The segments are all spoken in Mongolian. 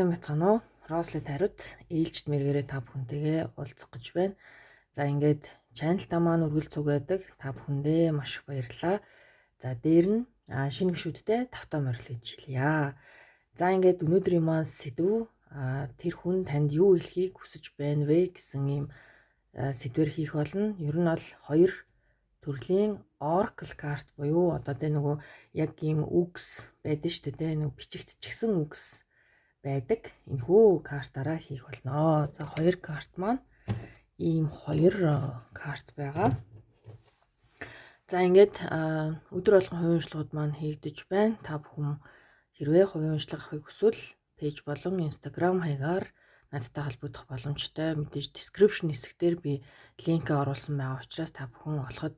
сайн байцгаана уу? Росли тариуд ээлжид мэргэрээ та бүхэнтэйгээ уулзах гэж байна. За ингээд channel та маань үргэлж цугаадаг. Та бүхэндээ маш их баярлалаа. За дээр нь шинэ гишүүдтэй тавтаа морил гэж хэлье. За ингээд өнөөдрийн маань сэдв тэр хүн танд юу хэлхийг хүсэж байна вэ гэсэн ийм сэдвэр хийх болно. Ер нь бол хоёр төрлийн Oracle карт буюу одоо тэ нөгөө яг ийм үгс байдаг шүү дээ, тэ нөгөө бичигдчихсэн үгс байдаг. Энэхүү картаараа хийх болно. За хоёр карт маань ийм хоёр карт байгаа. За ингээд өдөр болгон хувийн уншлагууд маань хийгдэж байна. Та бүхэн хэрвээ хувийн уншлага авахыг хүсвэл пэйж болон Instagram хаягаар надтай холбогдох боломжтой. Мэдээж description хэсгээр би линкээ оруулсан байгаа учраас та бүхэн олоход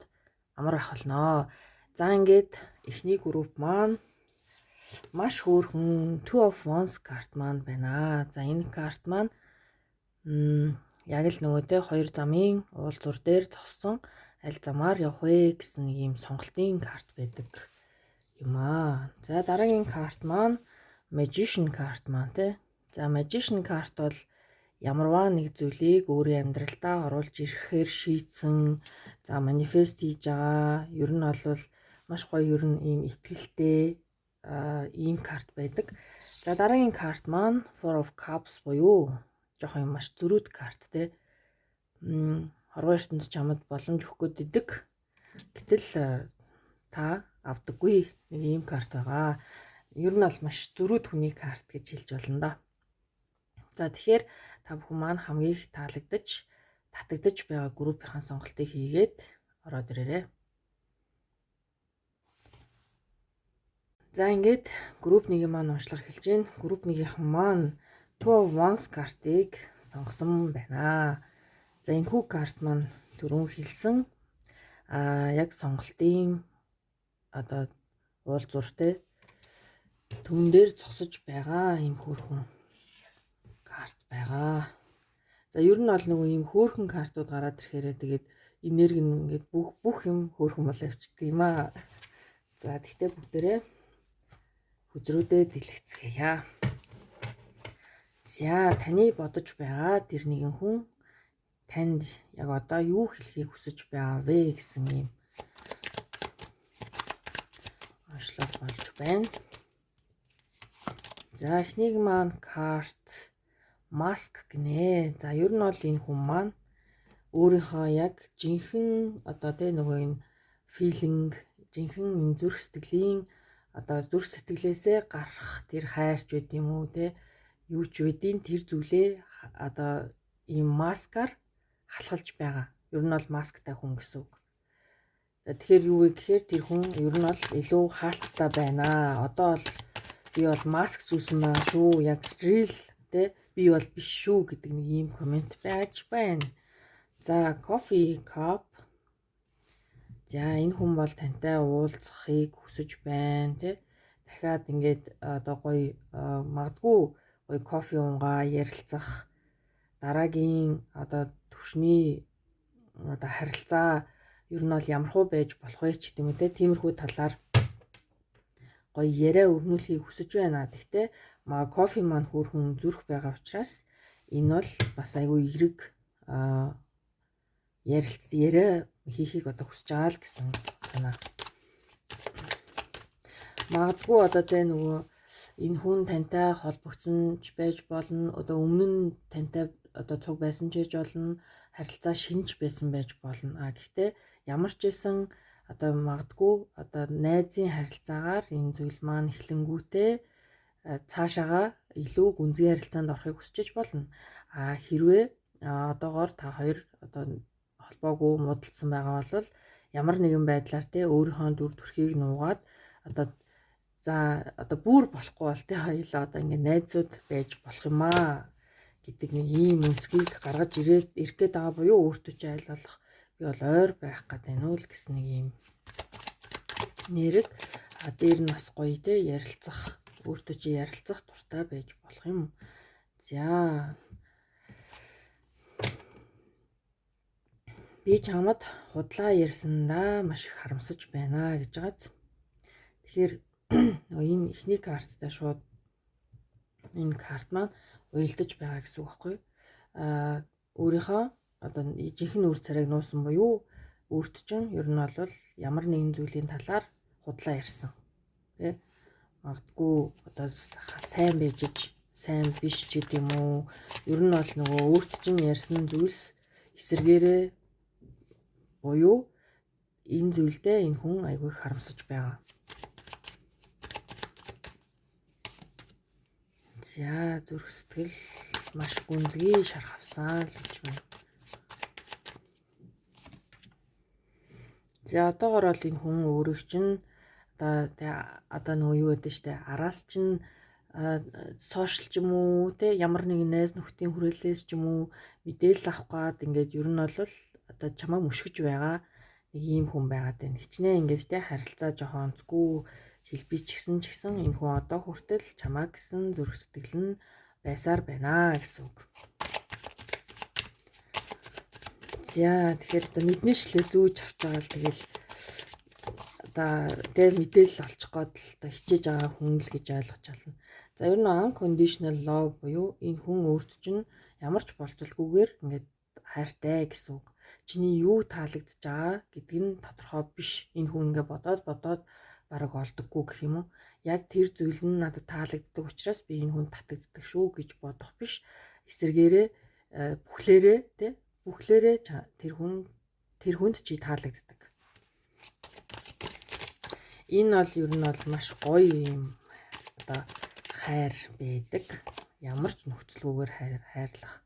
амар ах болно. За ингээд эхний групп маань маш хөөрхөн Two of Wands карт маань байна. За энэ карт маань яг л нөгөө те хоёр замын уулзуур дээр зогссон аль замаар явах вэ гэсэн нэг юм сонголтын карт байдаг юм аа. За дараагийн карт маань Magician карт маань те. За Magician карт бол ямарваа нэг зүйлийг өөрийн амьдралдаа оруулж ирэхээр шийдсэн, за манифест хийж байгаа. Ер нь бол маш гоё ер нь ийм итгэлтэй ийм карт байдаг. За дараагийн карт маань Four of Cups буюу жоохон юм маш зөрүүд карт те. Хорвоо ертөнц чамд боломж өгөх гээд идэг. Гэтэл та авдаггүй нэг ийм карт байгаа. Ер нь бол маш зөрүүд хүний карт гэж хэлж болно да. За тэгэхээр та бүхэн маань хамгийн их таалагдаж, татагдаж байгаа группийн сонголтыг хийгээд ороод ирээрэй. За ингээд групп 1-ийн маань уншлага эхэлж байна. Групп 1-ийнхэн маань Two of Wands картыг сонгосон байна. За энэхүү карт маань түрүүн хэлсэн яг сонголтын одоо уулзууртай түн дээр зогсож байгаа юм хөөрхөн карт байгаа. За ер нь бол нөгөө ийм хөөрхөн картууд гараад ирэхээрээ тэгээд энерги нь ингээд бүх юм хөөрхөн болоо явчихдаг юм аа. За тэгтээ бүгдээрээ хүзрүүдээ дэлгэцгээе. За таны бодож байгаа тэр нэгэн хүн танд яг одоо юу хэлхийг хүсэж байгаа вэ гэсэн ийм онцлог болж байна. За эхнийг маань карт маск гинэ. За ер нь бол энэ хүн маань өөрийнхөө яг жинхэнэ одоо тэ нөгөө энэ feeling жинхэнэ энэ зүрх сэтгэлийн одоо зүрх сэтгэлээсээ гарах тэр хайрч байд юм уу те юу ч байдیں тэр зүйлээ одоо ийм маскаар халахалж байгаа. Ер нь бол масктай хүн гэсэн үг. Тэгэхээр юу вэ гэхээр тэр хүн ер нь бол илүү хаалттай байна. Одоо бол би бол маск зүүсэн байгаа шүү. Яг real те би бол биш шүү гэдэг нэг ийм коммент байж байна. За coffee cup. За энэ хүн бол тантай уулзахыг хүсэж байна те. Дахиад ингээд одоо гоё магадгүй гоё кофе уунгаа ярилцах дараагийн одоо түвшний одоо харилцаа ер нь бол ямархуу байж болох вэ ч гэдэм үү те. Тиймэрхүү талаар гоё яриа өрнүүлэхийг хүсэж байна. Гэхдээ кофе маань хөөрхөн зүрх байгаа учраас энэ бол бас айгүй эерэг яриа хийхийг одоо хүсэж байгаа л гэсэн санаа. Магадгүй одоо тэ нөгөө энэ хүн тантай холбогдсон ч байж болно. Одоо өмнө нь тантай одоо цуг байсан ч байж болно. Харилцаа шинж байсан байж болно. А гэхдээ ямар ч байсан одоо магадгүй одоо найзын харилцаагаар энэ зүйл маань эхлэнгүүтээ цаашаага илүү гүнзгий харилцаанд орохыг хүсэж болно. А хэрвээ одоогоор та хоёр одоо холбоогүй муудалцсан байгаа бол ямар нэгэн байдлаар те өөрийнхөө дүр төрхийг нуугаад одоо за одоо бүр болохгүй бол те хоёулаа одоо ингээ найзууд байж болох юм аа гэдэг нэг ийм өнцгийг гаргаж ирээд ирэх гээд байгаа буюу өөртөө чи аль болох би бол ойр байх гээд байна уу л гэсэн нэг ийм нэрэг дээр нь бас гоё те ярилцах өөртөө чи ярилцах дуртай байж болох юм. За би чамд худлаа ярьсандаа маш их харамсаж байна гэж байгааз. Тэгэхээр энэ эхний карттай шууд Энэ карт маань уялдаж байгаа гэсэн үг байхгүй юу? Өөрийнхөө одоо жинхэнэ үр царайг нуусан буюу өөрт чинь ер нь бол ямар нэгэн зүйлийн талаар худлаа ярьсан. Тэ? Магадгүй одоо сайн байж сайн биш ч гэдэм юм уу. Ер нь бол нөгөө өөрт чинь ярьсан зүйлс эсэргээрээ буюу энэ зүйлдээ энэ хүн айгүй их харамсаж байгаа. За, зүрх сэтгэл маш гүнзгий шарх авсан л гэж байна. За, одоогор бол энэ хүн өөрийг чинь одоо нөгөө юу гэдэг штэ, араас чинь сошиал ч юм уу те, ямар нэгэн найз нөхдийн хүрээллээс ч юм уу мэдээлэл авах гад ингээд ер нь бол одоо чамайг мөшгөж байгаа нэг ийм хүн байгаад байна. Хичнээн ингээд те харилцаа жоохон онцгүй хэлбий ч гэсэн энэ хүн одоо хүртэл чамайг гэсэн зүрх сэтгэл нь байсаар байна гэсэн үг. За, тэгэхээр одоо мэдний шилээ зүүж авч байгаа л тэгэл одоо тэ мэдээлэл олчих гээд л одоо хичээж байгаа хүн л гэж ойлгож байна. За, ер нь unconditional love буюу энэ хүн өөрт чинь ямар ч болцолгүйгээр ингээд хайртай гэсэн үг. Чиний юу таалагдж байгаа гэдг нь тодорхой биш. Энэ хүн ингээд бодоод бараг олдоггүй гэх юм уу. Яг тэр зүйл нь надад таалагддаг учраас би энэ хүнд татагддаг шүү гэж бодох биш. Эсэргээрээ бүхлээрээ тэ бүхлээрээ тэр хүнд чи таалагддаг. Энэ бол ер нь бол маш гоё юм одоо хайр байдаг. Ямар ч нөхцөлгүйгээр хайрлах.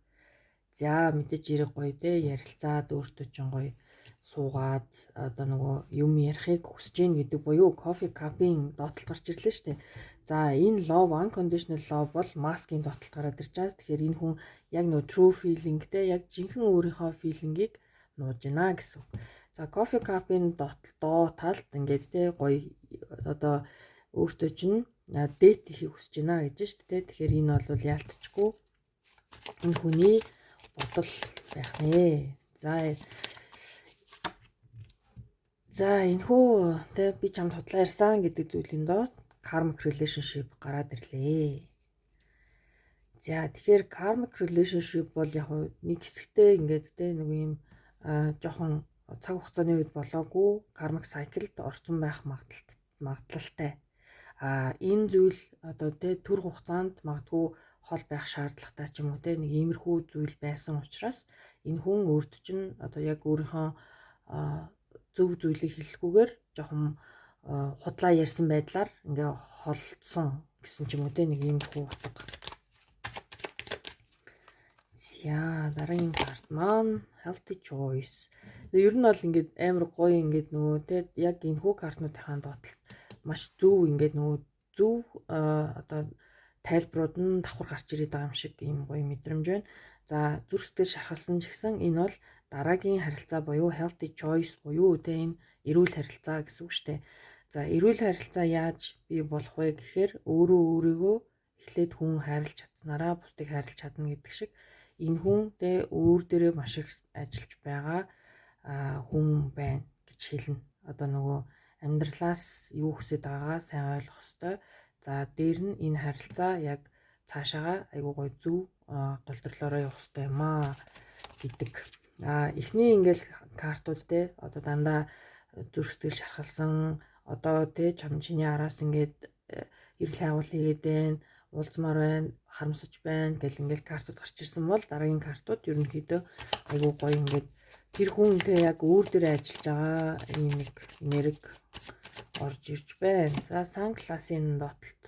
За, мэдээж хэрэг гоё те ярилцаад өөртөө чинь гоё суугаад одоо нөгөө юм ярихыг хүсэж гин гэдэг буюу coffee cup-ийн доотлолт гарч ирлээ шүү дээ. За, энэ love, unconditional love бол маскын доотлолт гараад ирж байгаа. Тэгэхээр энэ хүн яг нөгөө true feeling те яг жинхэнэ өөрийнхөө feeling-ийг нууж гинэ гэсэн үг. За, coffee cup-ийн доо талд ингээд те гоё одоо өөртөө чинь date хийхийг хүсэж байна гэж шүү дээ. Тэгэхээр энэ бол яалтчгүй энэ хүний бодол байх нэ. За, энэхүү тэ би чамд худлаа ярьсан гэдэг зүйлийн доод karmic relationship гараад ирлээ. За, тэгэхээр karmic relationship бол яг нэг хэсэгтээ ингээд тэ нэг юм жоохон цаг хугацааны үед болоогүй karmic cycle-д орсон байх магадлалтай. А энэ зүйл одоо тэ төр хугацаанд магадгүй хол байх шаардлагатай ч юм уу тэ нэг иймэрхүү зүйл байсан учраас энэ хүн өөрт чинь одоо яг өөрийнхөө зөв зүйлийг хэлэхгүйгээр жоохон худлаа ярьсан байдлаар ингээ холдсон гэсэн ч юм уу те нэг иймэрхүү утга. За, дараагийн карт маань healthy choice. Ер нь бол ингээд амар гоё ингээд нөгөө те яг энэхүү картнуудынхаа доотлолт маш зөв ингээд нөгөө зөв одоо тайлбарууд нь давхар гарч ирээд байгаа юм шиг ийм гоё мэдрэмж байна. За, зүрх сэтгэл шархалсан ч гэсэн энэ бол дараагийн харилцаа буюу healthy choice буюу тэ энэ эрүүл харилцаа гэсэн үг шүү дээ. За, эрүүл харилцаа яаж бий болох вэ гэхээр өөрөө өөрийгөө эхлээд хүн хайрлаж чадсанараа бусдыг хайрлаж чадна гэдэг шиг энэ хүн тэ өөр дээрээ маш их ажиллаж байгаа хүн байна гэж хэлнэ. Одоо нөгөө амьдралаас юу хүсэж байгаагаа сайн ойлгох ёстой. За, дээр нь энэ харилцаа яг цаашаага айгуу гоё зөв голдрлоороо явах ёстой юм аа гэдэг. Эхний ингээл картууд те одоо дандаа зүрх сэтгэл шархалсан одоо те чам чиний араас ингээд эрэл хайгуул хийгээд байна, уулзмаар байна, харамсаж байна гэл ингээл картууд гарч ирсэн бол дараагийн картууд ерөнхийдөө айгуу гоё ингээд тэр хүн те яг өөр дээрээ ажиллаж байгаа ийм нэг энерги орж ирж байна. За, sunglass-ын доотлолт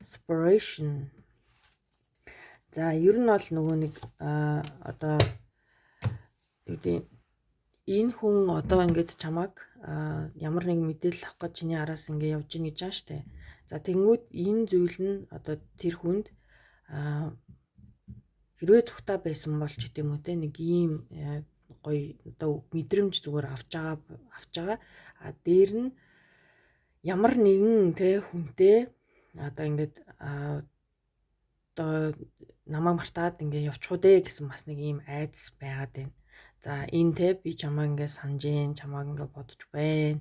separation. За, ер нь бол нөгөө нэг одоо гэдэг энэ хүн одоо ингээд чамайг ямар нэгэн мэдээлэл авах гэж чиний араас ингээд явж гин гэж байгаа штэ. За, тэгэнгүүт энэ зүйл нь одоо тэр хүнд хэрвээ цухтаа байсан бол ч гэдэм үү те нэг ийм гоё одоо мэдрэмж зүгээр авч байгаа. А дээр нь ямар нэгэн те хүнтэй одоо ингээд одоо намайг мартаад ингээ явчих уу дээ гэсэн бас нэг ийм айдас байгаад байна. За, энэ те би чамайг ингээ санаж гин, чамайг ингээ бодож байна.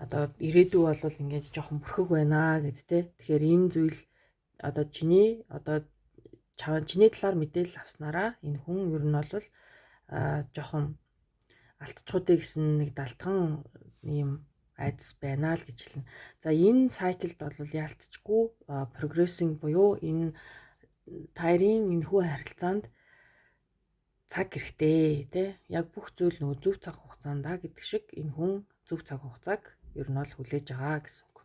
Одоо ирээдүй бол ингээд жоохон бүрхэг байна гэд те. Тэгэхээр энэ зүйл одоо чиний одоо чиний талаар мэдээлэл авснараа энэ хүн ер нь бол жоохон алдчихуудыг гэсэн нэг далтхан ийм айдас байна л гэж хэлнэ. За энэ cycle д бол яалтчгүй progressing буюу энэ та хоёрын энэхүү харилцаанд цаг хэрэгтэй, тий. Яг бүх зүйл нөгөө зөв цаг хугацаанд гэдэг шиг энэ хүн зөв цаг хугацааг ер нь бол хүлээж байгаа гэсэн үг.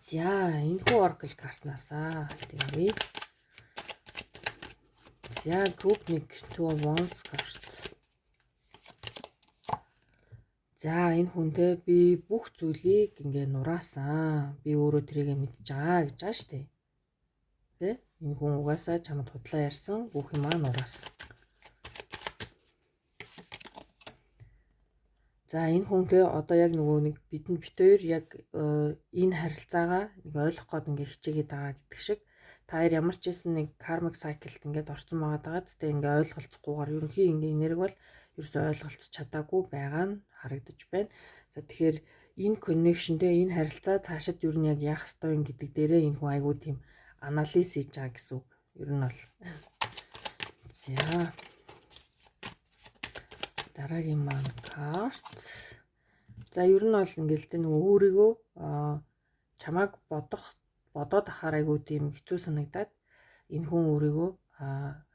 За, энэхүү oracle картнаасаа тэгье. За, group 1, Two of Wands карт. За, энэ хүнтэй би бүх зүйлийг ингээ нураасан. Би өөрөө тэрийгэ мэдж байгаа гэж байгаа шүү дээ. Тэ? Энэ хүн угаасаа чамд худлаа ярьсан, бүх юмаа нураасан. За, энэ хүнтэй одоо яг нөгөө нэг бидэнд бит хоёр яг энэ харилцаагаа нэг ойлгох гээд ингээ хичээгээд байгаа гэдэг шиг та хоёр ямар ч байсан нэг karmic cycle-д ингээд орсон байгаа даа. Гэтэ ингээ ойлголцохгүйгээр ерөнхий ингээ энерги бол ерөөсөө ойлголцож чадаагүй байгаа нь харагдаж байна. За, тэгэхээр энэ connection те, энэ харилцаа цаашид ер нь яг яах ёстой юм гэдэг дээрээ энэ хүн айгүй тийм анализ хийж байгаа гэсэн үг. Ер нь бол. За, дараагийн маань карт. За, ер нь бол ингээл тэ нөгөө өөрийгөө чамааг бодоод ахаар айгүй тийм хэцүү санагдаад энэ хүн өөрийгөө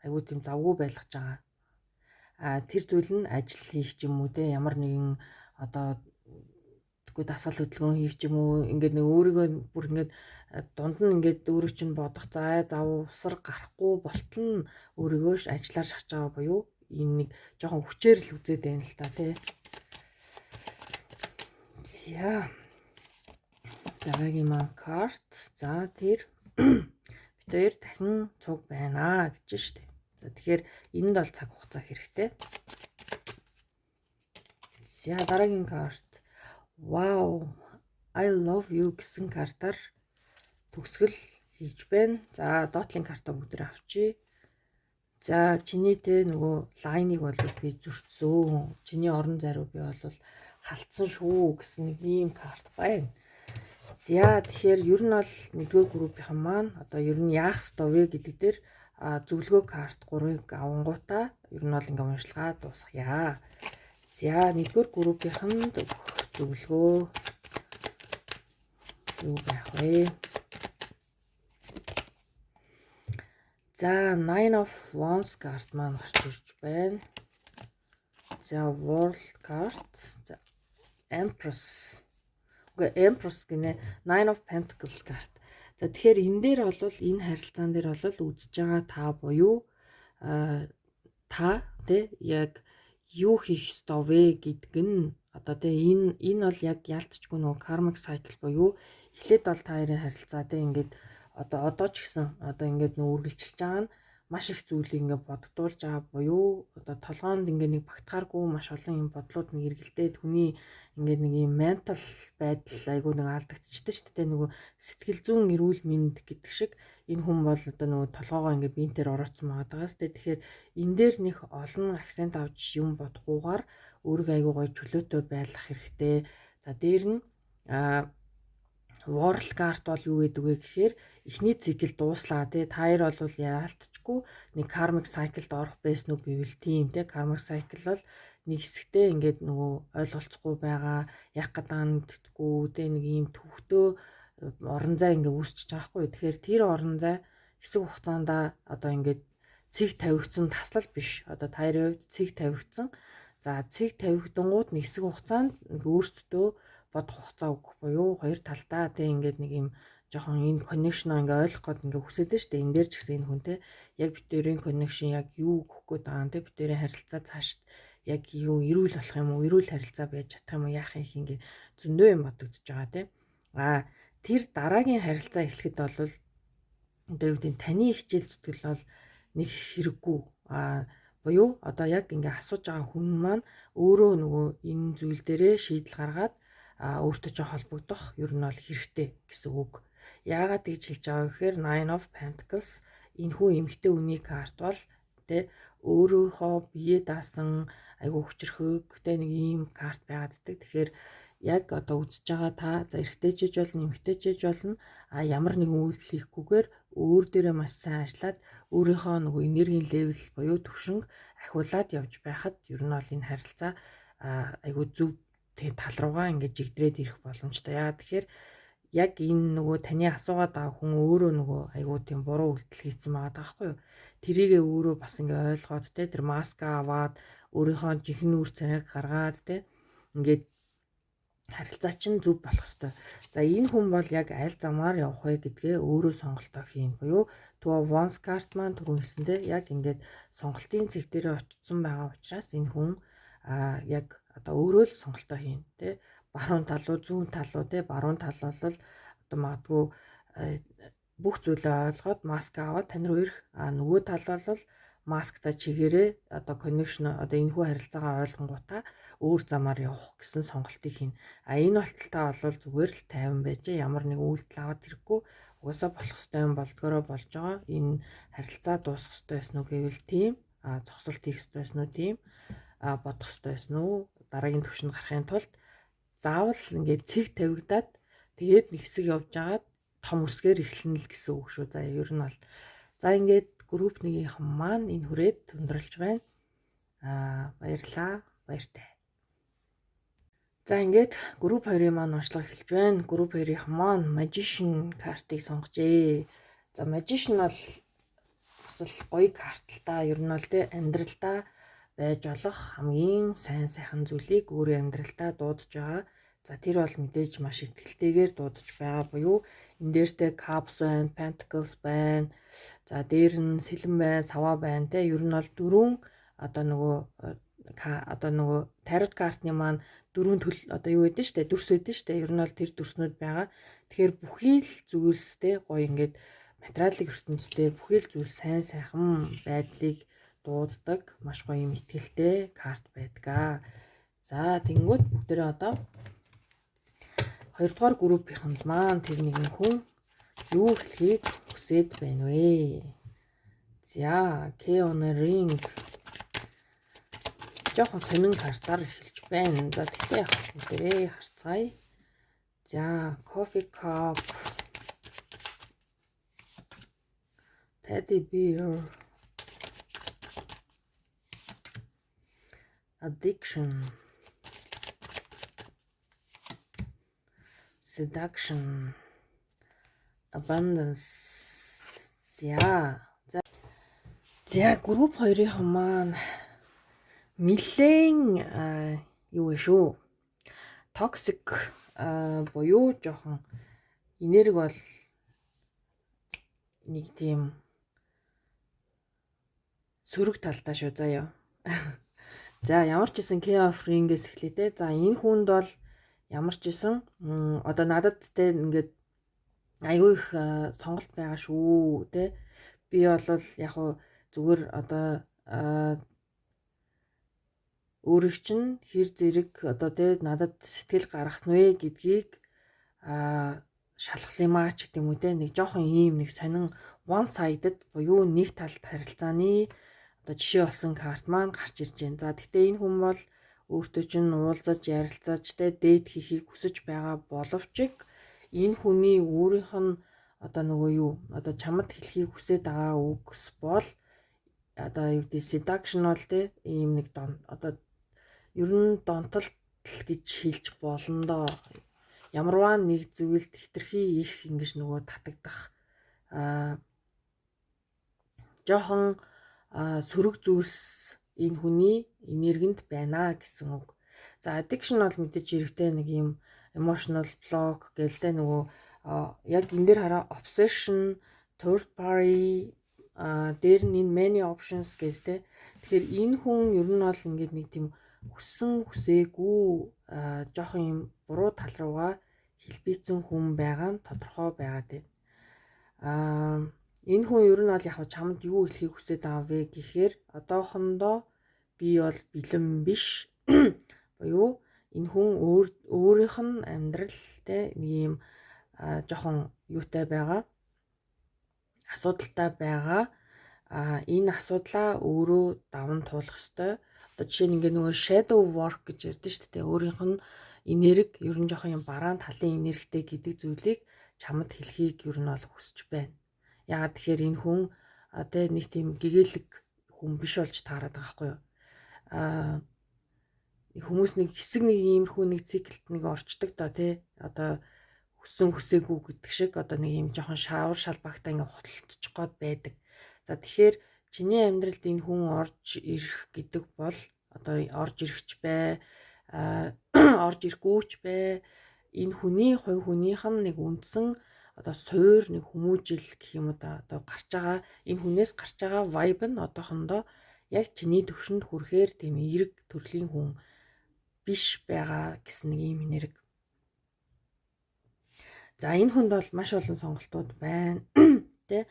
айгүй тийм завгүй байлгаж байгаа. Тэр зүйл нь ажил хийх ч юм уу те, ямар нэгэн одоо тэггүй дасгал хөдөлгөөн хийх ч юм уу, ингээд нэг өөрийгөө бүр ингээд дунд нь ингээд өөрөө чинь бодох зай завсар гарахгүй болтол нь өөрийгөө ажиллаар шахаж байгаа буюу энэ нэг жоохон хүчээр л үзээд байна л та, тий. За, дараагийн маань карт. За, тэр бит хоёр дахин цуг байна гэж штэ. За, тэгэхээр энд бол цаг хугацаа хэрэгтэй. За, дараагийн карт. Wow, I love you гэсэн картаар төгсгөл хийж байна. За, доотлын картаа бүгдээ авчий. За, чиний те нөгөө line ыг бол би зөрчсөн. Чиний орон зайруу би бол халтсан шүү гэсэн нэг ийм карт байна. За, тэгэхээр ер нь бол нэгдүгээр группийнхан маань одоо ер нь яах ёстой вэ гэдэг дээр зөвлөгөө карт 3-ыг авангуудаа ер нь бол ингээ уншилгаа дуусгая. За, нэгдүгээр группийнхэнд өгөх зөвлөгөө юу байх вэ? За, Nine of Wands карт маань гарч ирж байна. За, World карт. За, Empress. Үгүй, Empress гинэ, Nine of Pentacles карт. За, тэгэхээр энэ дээр бол энэ харилцаан дээр бол үзэж байгаа та буюу та тий яг юу хийх ёстой вэ гэдг нь одоо тий энэ бол яг яалтчгүй нөгөө karmic cycle буюу эхлээд бол та хоёрын харилцаа тий ингээд одоо ч гэсэн одоо ингээд нөө үргэлжилж байгаа нь маш их зүйлийг ингээд бодогдуулж байгаа буюу одоо толгоонд ингээд нэг багтахааргүй маш олон юм бодлууд нэг эргэлдээд хүний ингээд нэг юм ментал байдал айгүй нэг алдагдчихдаг шүү дээ. Нөгөө сэтгэл зүйн эрүүл мэнд гэдэг шиг энэ хүн бол одоо нөгөө толгоогоо ингээд бинтээр орооцсон байгаа даа. Тэгэхээр энэ дээр нэг олон акцент авч юм бодохгүйгээр өөрийгөө айгүй гоё чөлөөтэй байлгах хэрэгтэй. За, дээр нь World card бол юу гэдэг вэ гэхээр эхний цикл дууслаа, тий, та хоёр бол яалтчгүй нэг karmic cycle-д орох байсан уу гэвэл тийм, тий, karmic cycle бол нэг хэсэгтээ ингээд нөгөө ойлголцохгүй байгаа, яг гэдэг нь мэддэггүй, тий, нэг ийм төвхтөө орон зай ингээд үүсчихэж байгаа хгүй. Тэгэхээр тэр орон зай хэсэг хугацаанд одоо ингээд цэг тавигдсан таслал биш. Одоо та хоёрын хувьд цэг тавигдсан. За, цэг тавигдангууд нэг хэсэг хугацаанд нэг өөрсдөө бодох хугацаа өгөх буюу хоёр талдаа тий ингээд нэг юм жоохон энэ connection ингээ ойлгох гээд ингээ хүсээд нь штэ. Энэ дээр ч гэсэн энэ хүнтэй яг бит хоёрын connection яг юу өгөх гээд байгаа юм те, бит хоёрын харилцаа цаашд яг юу эрүүл болох юм уу, эрүүл харилцаа байж чадах юм уу, яах юм ингээ зөндөө юм бодогдож байгаа те. А тэр дараагийн харилцаа эхлэхэд бол одоо юу гэдэг, таны хичээл зүтгэл бол нэг хэрэггүй буюу одоо яг ингээ асууж байгаа хүн маань өөрөө нөгөө энэ зүйл дээрээ шийдэл гаргаад өөртөө ч холбогдох ер нь бол хэрэгтэй гэсэн үг. Яагаад тэгж хэлж байгаа вэ гэхээр Nine of Pentacles энэхүү эмэгтэй хүний карт бол тэ өөрийнхөө бие даасан айгүй хүчрхэг тэ нэг ийм карт байгаад байдаг. Тэгэхээр Яг одоо үзэж байгаа та, за, эрэгтэй ч байж болно, эмэгтэй ч байж болно. Ямар нэгэн үйлдэл хийхгүйгээр өөр дээрээ маш сайн ажиллаад өөрийнхөө нөгөө энергийн level буюу түвшинг ахиулаад явж байхад ер нь бол энэ харилцаа айгүй зөв тэг тал руугаа ингээд жигдрээд ирэх боломжтой. Яагаад тэгэхээр яг энэ нөгөө таны асуугаад байгаа хүн өөрөө нөгөө айгүй тийм буруу үйлдэл хийсэн байгаа даахгүй юу? Тэрийгээ өөрөө бас ингээ ойлгоод те, тэр маска аваад, өөрийнхөө жинхэнэ үр царайг гаргаад те, ингээд харилцаа чинь зөв болох ёстой. За, энэ хүн бол яг аль замаар явах вэ гэдгээ өөрөө сонголтоо хийн. Буюу Two of Wands карт маань түрүүн хэлсэнтэй яг ингээд сонголтын цэг дээрээ очсон байгаа учраас энэ хүн яг одоо өөрөө л сонголтоо хийн те. Баруун тал уу, зүүн тал уу те. Баруун тал бол одоо магадгүй бүх зүйлээ ойлгоод маск аваад тань руу ирэх, нөгөө тал бол маскта чигээрээ одоо connection, одоо энэхүү харилцаагаа ойлгонгуудаа өөр замаар явах гэсэн сонголтыг хийнэ. А энэ болтол та бол зүгээр л тайван байж ямар нэг үйлдэл аваад ирэхгүй, угаасаа болох ёстой юм болдгороо болж байгаа. Энэ харилцаа дуусах ёстой байсан уу гэвэл тийм, зогсолт хийх ёстой байсан уу, тийм, бодох ёстой байсан уу, дараагийн түвшинд гарахын тулд заавал ингээд цэг тавигдаад тэгээд нэг хэсэг явж агаад том үсгээр эхэлнэ л гэсэн үг шүү. За, ер нь бол за, ингээд групп нэгийнхэн маань энэ хүрээд өндөрлж байна. Баярлалаа. Баяртай. За, ингээд групп 2-ын маань уншлага эхэлж байна. Групп 2-ийн маань Magician картыг сонгожээ. За, Magician бол бас л гоё карт л та. Ер нь бол те, амьдралдаа байж болох хамгийн сайн сайхан зүйлийг өөрийн амьдралдаа дуудаж байгаа. За, тэр бол мэдээж маш итгэлтэйгээр дуудаж байгаа буюу энэ дээртэй Cups байна, Pentacles байна. За, дээр нь сэлэм байна, саваа байна те. Ер нь бол дөрвөн одоо нөгөө тарот картны маань дөрвөн төл одоо юу гэдэг штэ, дүрс өгдөн штэ. Ер нь бол тэр дүрснүүд байгаа. Тэгэхээр бүхий л зүйлстэй гоё ингээд материалын ертөнцийн бүхий л зүйл сайн сайхан байдлыг дууддаг маш гоё юм итгэлтэй карт байдаг. За, тэгэнгүүт бүгдээрээ одоо хоёрдугаар группийнхэнд маань тэр нэгэн хүн юу хэлэхийг хүсээд байна вэ? За, King of Ring жоохон сонин картаар эхэлж байна. За, тэгтээ яг бүгдээрээ харцгаая. За, coffee cup, teddy bear, addiction, seduction, abundance. За. За, групп 2-ын маань нэлээн юу вэ шүү. Toxic буюу жоохон энерги бол нэг тийм сөрөг талтай шүү заяа. За, ямар ч гэсэн King of Ring-ээс эхлэе те. За, энэ хүнд бол ямар ч гэсэн одоо надад те, ингээд айгүй их сонголт байгаа шүү те. Би бол яг уу зүгээр одоо өөрийг чинь хэр зэрэг одоо те, надад сэтгэл гаргах нь вэ гэдгийг шалгасан юм аа ч гэдэг юм уу те. Нэг жоохон ийм нэг сонин one sided буюу нэг талд харилцааны одоо жишээ болсон карт маань гарч ирж байна. За, тэгтээ энэ хүн бол өөртөө чинь уулзаж ярилцаж те, date хийхийг хүсэж байгаа боловч энэ хүний өөрийнх нь одоо нөгөө юу, одоо чамд хэлхийг хүсэж байгаа үгс бол одоо юу гэдэг, seduction бол те, ийм нэг одоо ер нь донтолт гэж хэлж болно доо. Ямарваа нэг зүйлд хэтэрхий их ингэж нөгөө татагдах жоохон сөрөг зүйлс энэ хүний энергинд байна гэсэн үг. За, addiction бол мэдээж хэрэгтэй нэг юм emotional block гээл те, нөгөө яг энэ дээр хараа, obsession, third party, дээр нь энэ many options гэл те. Тэгэхээр энэ хүн ер нь бол ингээд нэг тийм хүссэн хүсээгүй жоохон юм буруу тал руугаа хэлбийцэн хүн байгаа нь тодорхой байгаа тийм. Энэ хүн ер нь бол яг чамд юу хэлхийг хүсэж байгаа вэ гэхээр одоохондоо би бол бэлэн биш буюу энэ хүн өөр өөрийнх нь амьдрал те, нэг юм жоохон юутай байгаа, асуудалтай байгаа. Энэ асуудлаа өөрөө даван туулах ёстой. Одоо жишээ нь ингээ нөгөө shadow work гэж ярьдэн шүү дээ. Өөрийнх нь энерги, ер нь жоохон юм бараан талын энергитэй гэдэг зүйлийг чамд хэлхийг ер нь бол хүсэж байна. Яагаад тэгэхээр энэ хүн одоо нэг тийм гэгээлэг хүн биш болж таарад байгаа байхгүй юу? Хүмүүс нэг хэсэг нэг иймэрхүү нэг циклд нэг орчдөг доо тий. Одоо хүссэн хүсээгүй гэдэг шиг одоо нэг юм жоохон шаавар шалбагтаа ингээ хуталтчих гээд байдаг. За тэгэхээр чиний амьдралд энэ хүн орж ирэх гэдэг бол одоо орж ирэхч бай, орж ирэхгүйч бай. Энэ хүний хувь хүнийх нь нэг үндсэн одоо суур нэг хүмүүжил гэх юм уу да, одоо гарч байгаа энэ хүнээс гарч байгаа vibe нь одоохондоо яг чиний төвшөнд хүрэхээр тийм эерэг төрлийн хүн биш байгаа гэсэн нэг ийм энерги. За энэ хүнд бол маш олон сонголтууд байна. Тэ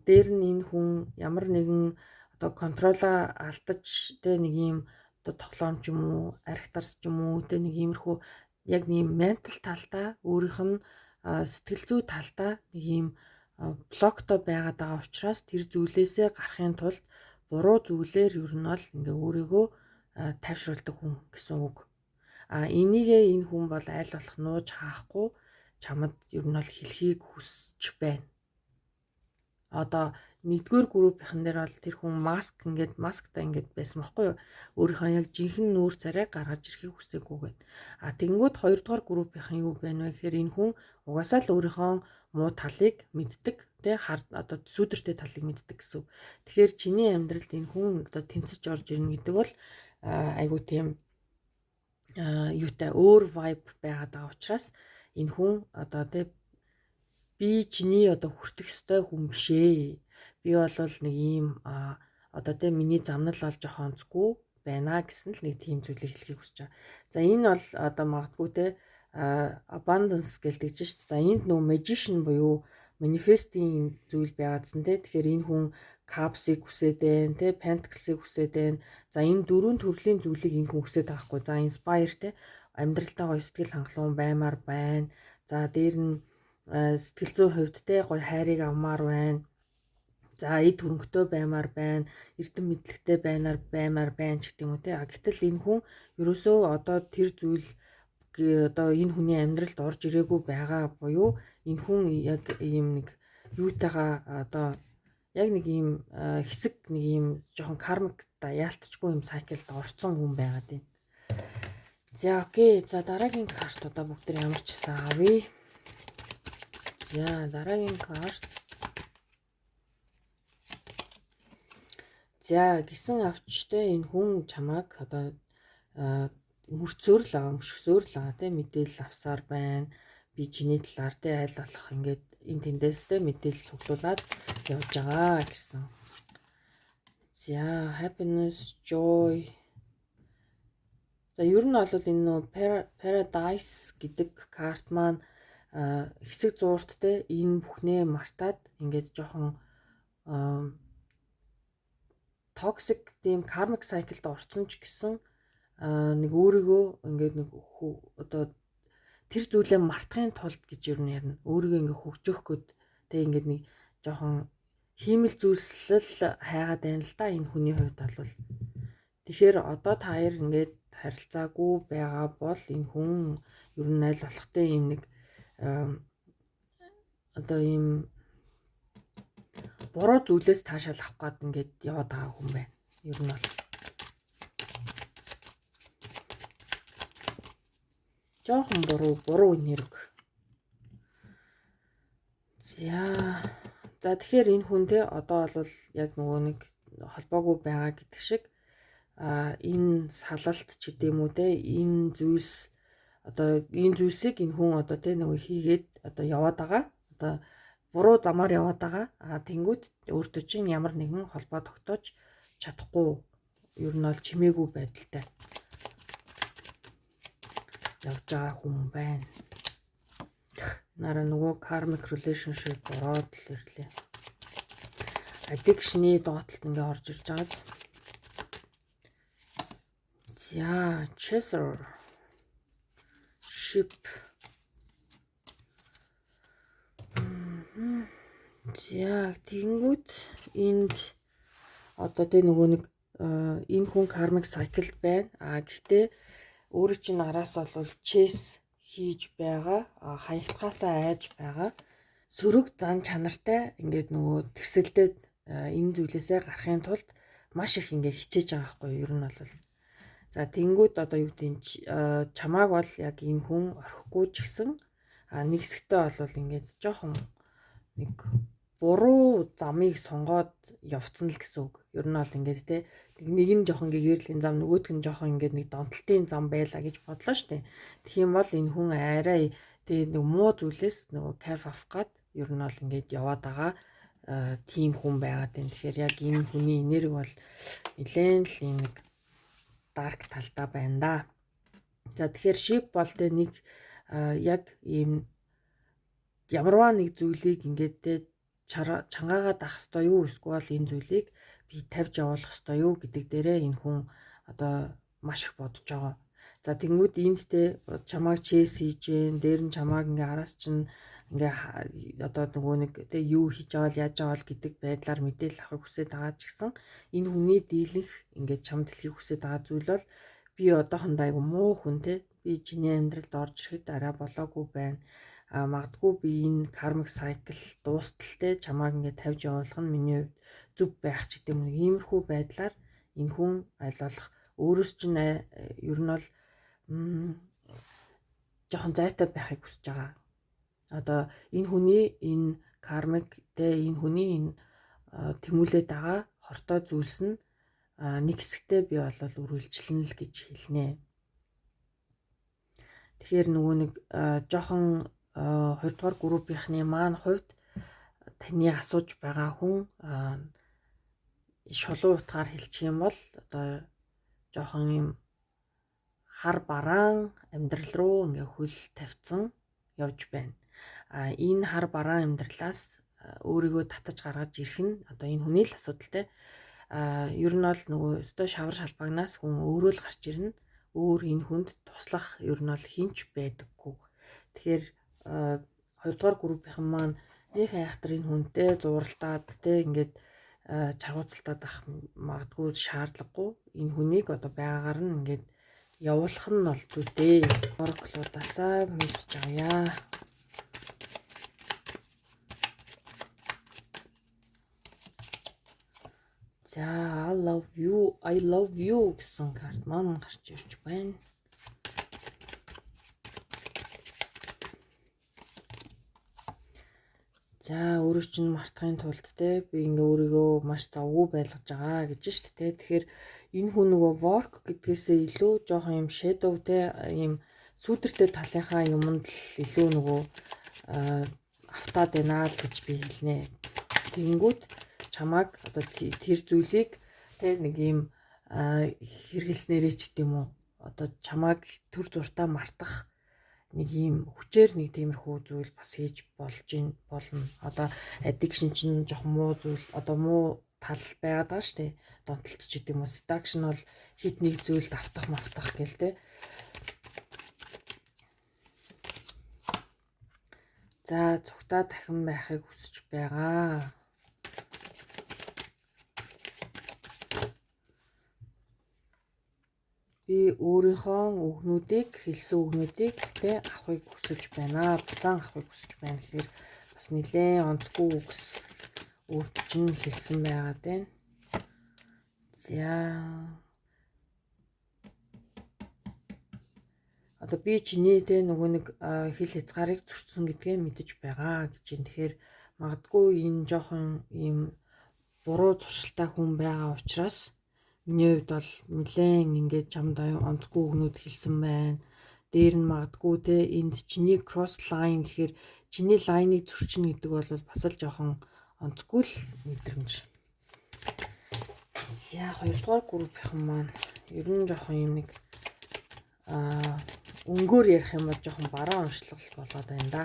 дээр нь энэ хүн ямар нэгэн одоо control оо алдаж тэ нэг ийм одоо тоглоом ч юм уу, архитарс ч юм уу тэ нэг иймэрхүү яг нэг mental талдаа өөрийнх нь сэтгэл зүй талдаа нэг ийм block той байгаад байгаа учраас тэр зүйлээсээ гарахын тулд буруу зүйлээр ер нь бол ингээ өөрийгөө тайвшруулдаг хүн гэсэн үг. А энийгээ энэ хүн бол аль болох нууж хаахгүй чамд ер нь бол хэлхийг хүсэж байна. Одоо нэгдүгээр группийнхэн дээр бол тэр хүн маск ингээд масктай ингээд байсан бохгүй юу? Өөрийнхөө яг жинхэнэ нүүр царайг гаргаж ирэхийг хүсээгүй гээд. А тэгэнгүүт хоёрдугаар группийнхэн юу байна вэ гэхээр энэ хүн угаасаа л өөрийнхөө муу талыг мэддэг, тэ хар одоо сүүдэртэй талыг мэддэг гэсэн. Тэгэхээр чиний амьдралд энэ хүн одоо тэнцэж орж ирнэ гэдэг бол айгуу тийм юутай өөр vibe байгаад байгаа учраас энэ хүн одоо тэ би чиний одоо хүртэх ёстой хүн биш ээ. Би бол нэг ийм одоо тэ миний замнал бол жоохон онцгүй байна гэсэн л нэг тийм зүйлийг хэлхийг хүсэж байгаа. За энэ бол одоо магадгүй те abundance гэлдэг чинь шүү дээ. За энд нөгөө magician буюу manifesting зүйл байгаадсан те. Тэгэхээр энэ хүн cups-ыг хүсээд байна те, pentacles-ыг хүсээд байна. За энэ дөрвөн төрлийн зүйлийг энэ хүн хүсээд байгаа хгүй. За inspire те, амьдралдаа гоё сэтгэл хангалуун баймаар байна. За дээр нь сэтгэл зүйн хувьд те гоё хайрыг авмаар байна. За эд хөрөнгөтэй баймаар байна, эрдэм мэдлэгтэй баймаар байна ч гэдэг юм уу те. Гэтэл энэ хүн ерөөсөө одоо тэр зүйл одоо энэ хүний амьдралд орж ирээгүй байгаа буюу энэ хүн яг ийм нэг юутайгаа одоо яг нэг ийм хэсэг нэг ийм жоохон karmic та яалтчгүй юм cycle д орцсон хүн байгаад байна. За okay. За дараагийн картуудаа бүгд ямар ч гэсэн авъя. За дараагийн карт. За гисэн авчтай энэ хүн чамааг одоо мөрцөөр л байгаа, мөшгсөөр л байгаа тийм мэдээлэл авсаар байна. Би чиний талаар тийм аль болох ингээд энэ тэндээс тийм мэдээлэл цуглуулад явж байгаа гэсэн. За happiness, joy. За ер нь бол энэ нөө paradise гэдэг карт маань хэсэг зуурт те энэ бүхнээ мартаад ингээд жоохон toxic тийм karmic cycle-д орцсон ч гэсэн нэг өөрийгөө ингээд нэг одоо тэр зүйлээ мартахын тулд гэж ер нь ярина. Өөрийгөө ингээд хөгжөөх гээд тэг ингээд нэг жоохон хиймэл зүйлслэл хайгаад байна л да энэ хүний хувьд бол. Тэгэхээр одоо та хоёр ингээд харилцаагүй байгаа бол энэ хүн ер нь аль болохтой юм нэг одоо ийм буруу зүйлээс таашаал авах гээд ингээд яваад байгаа хүн байна. Ер нь бол жоохон буруу энерги. За тэгэхээр энэ хүн те одоо бол яг нөгөө нэг холбоогүй байгаа гэдэг шиг энэ салалт ч гэдэм үү те энэ зүйлс одоо энэ зүйлсийг энэ хүн одоо те нөгөө хийгээд одоо яваад байгаа. Одоо буруу замаар яваад байгаа. А тэнгууд өөртөө чинь ямар нэгэн холбоо тогтоож чадахгүй ер нь бол чимээгүй байдалтай явж байгаа хүн байна. Нараа нөгөө karmic relationship ороод л ирлээ. Addiction-ы доотлолт ингээ орж ирж байгаа. За, Chaser ship. За, тэгэнгүүт энд одоо тэ нөгөө нэг энэ хүн karmic cycle байна. А гэхдээ Өөрөө чинь араас бол chase хийж байгаа, хаягдахаасаа айж байгаа. Сөрөг зан чанартай ингээд нөгөө тэрсэлдээд энэ зүйлээсээ гарахын тулд маш их ингээ хичээж байгаа байхгүй юу? Ер нь бол. За, тэнгүүд одоо юу гэдэг чамааг бол яг энэ хүн орхихгүй ч гэсэн нэг хэсэгтээ бол ингээд жоохон нэг буруу замыг сонгоод явцсан л гэсэн үг. Ер нь бол ингээд те нэг нь жоохон гэгэрлийн зам, нөгөөх нь жоохон ингээд нэг донтолтын зам байлаа гэж бодлоо штэ. Тэгэх юм бол энэ хүн арай тэгээ нэг муу зүйлээс нөгөө кайф авах гад ер нь бол ингээд яваад байгаа тийм хүн байгаад байна. Тэгэхээр яг энэ хүний энерги бол нэлээд л юм нэг dark талдаа байна да. За, тэгэхээр sheep бол тэ нэг яг ийм ямарваа нэг зүйлийг ингээд тэ чангаагаад авах ёстой юу, эсвэл энэ зүйлийг би тавьж явуулах ёстой юу гэдэг дээрээ энэ хүн одоо маш их бодож байгаа. За, тэнгүүд энд те чамааг chase хийж гэн, дээр нь чамааг ингээ араас чинь ингээ одоо нөгөө нэг те юу хийж байгаа л, яаж байгаа л гэдэг байдлаар мэдээлэл авахыг хүсэж байгаа ч гэсэн энэ хүний дийлэнх ингээд чамд хэлхийг хүсэж байгаа зүйл бол би одоохондоо айгу муу хүн те, би чиний амьдралд орж ирэхэд арай болоогүй байна. Магадгүй би энэ karmic cycle дуустал те чамааг ингээд тавьж явуулах нь миний хувьд зөв байх ч гэдэг юм, нэг иймэрхүү байдлаар энэ хүн аль болох өөрөөс чинь ер нь бол жоохон зайтай байхыг хүсэж байгаа. Одоо энэ хүний энэ karmic те, энэ хүний энэ тэмүүлээд байгаа хортой зүйлс нь нэг хэсэгтээ би бол үргэлжлэнэ л гэж хэлнэ. Тэгэхээр нөгөө нэг жоохон хоёрдугаар группийнхны маань хувьд таны асууж байгаа хүн шулуун утгаар хэлчих юм бол одоо жоохон юм хар бараан амьдрал руу ингээ хөл тавьсан явж байна. А энэ хар бараан амьдралаас өөрийгөө татаж гаргаж ирэх нь одоо энэ хүний л асуудалтай. А ер нь бол нөгөө өстой шавар шалбагнаас хүн өөрөө л гарч ирнэ. Өөр энэ хүнд туслах ер нь бол хинч байдаггүй. Тэгэхээр хоёрдугаар группийнхан маань нэг айхтар энэ хүнтэй зууралдаад те ингээд чаргууцалтаад ах магадгүй шаардлагагүй, энэ хүнийг одоо байгаагаар нь ингээд явуулах нь бол зүйтэй. Oracle уудаасаа мессеж авъя. За, I love you, I love you гэсэн карт маань гарч ирж байна. За, өөрөө чинь мартахын тулд те би ингээ өөрийгөө маш завгүй байлгаж байгаа гэж шүү дээ. Тэгэхээр энэ хүн нөгөө work гэдгээсээ илүү жоохон юм shadow те, ийм сүүдэртэй талынхаа юмд л илүү нөгөө автаад байна л гэж би хэлнэ. Тэгэнгүүт чамааг одоо тэр зүйлийг те нэг ийм хэрэглэснээрээ ч гэдэм үү, одоо чамааг түр зууртаа мартах нэг ийм хүчээр нэг тиймэрхүү зүйл бас хийж болж ин болно. Одоо addiction чинь жоохон муу зүйл, одоо муу тал байгаад байгаа шүү дээ. Донтолт ч гэдэм үү. Seduction бол хит нэг зүйлд автах мафтах гэл те. За, цугтаа дахин байхыг хүсэж байгаа. Би өөрийнхөө үгнүүдийг, хэлсэн үгнүүдийг тэ авахыг хүсэж байна. Буцаан авахыг хүсэж байна гэхээр бас нэлээд онцгүй үгс өөрт чинь хэлсэн байгаад байна. За, одоо би чиний те нөгөө нэг хил хязгаарыг зөрчсөн гэдгээ мэдэж байгаа гэж юм. Тэгэхээр магадгүй энэ жоохон ийм буруу зуршилтай хүн байгаа учраас миний хувьд бол нэлээд ингээд чамд онцгүй үгнүүд хэлсэн байна. Дээр нь магадгүй те энд чиний cross line гэхээр чиний line ыг зөрчинө гэдэг бол бас л жоохон онцгүй л мэдрэмж. За, хоёрдугаар группийнхан маань ер нь жоохон юм нэг өнгөөр ярих юм бол жоохон бараан уншлага болоод байна да.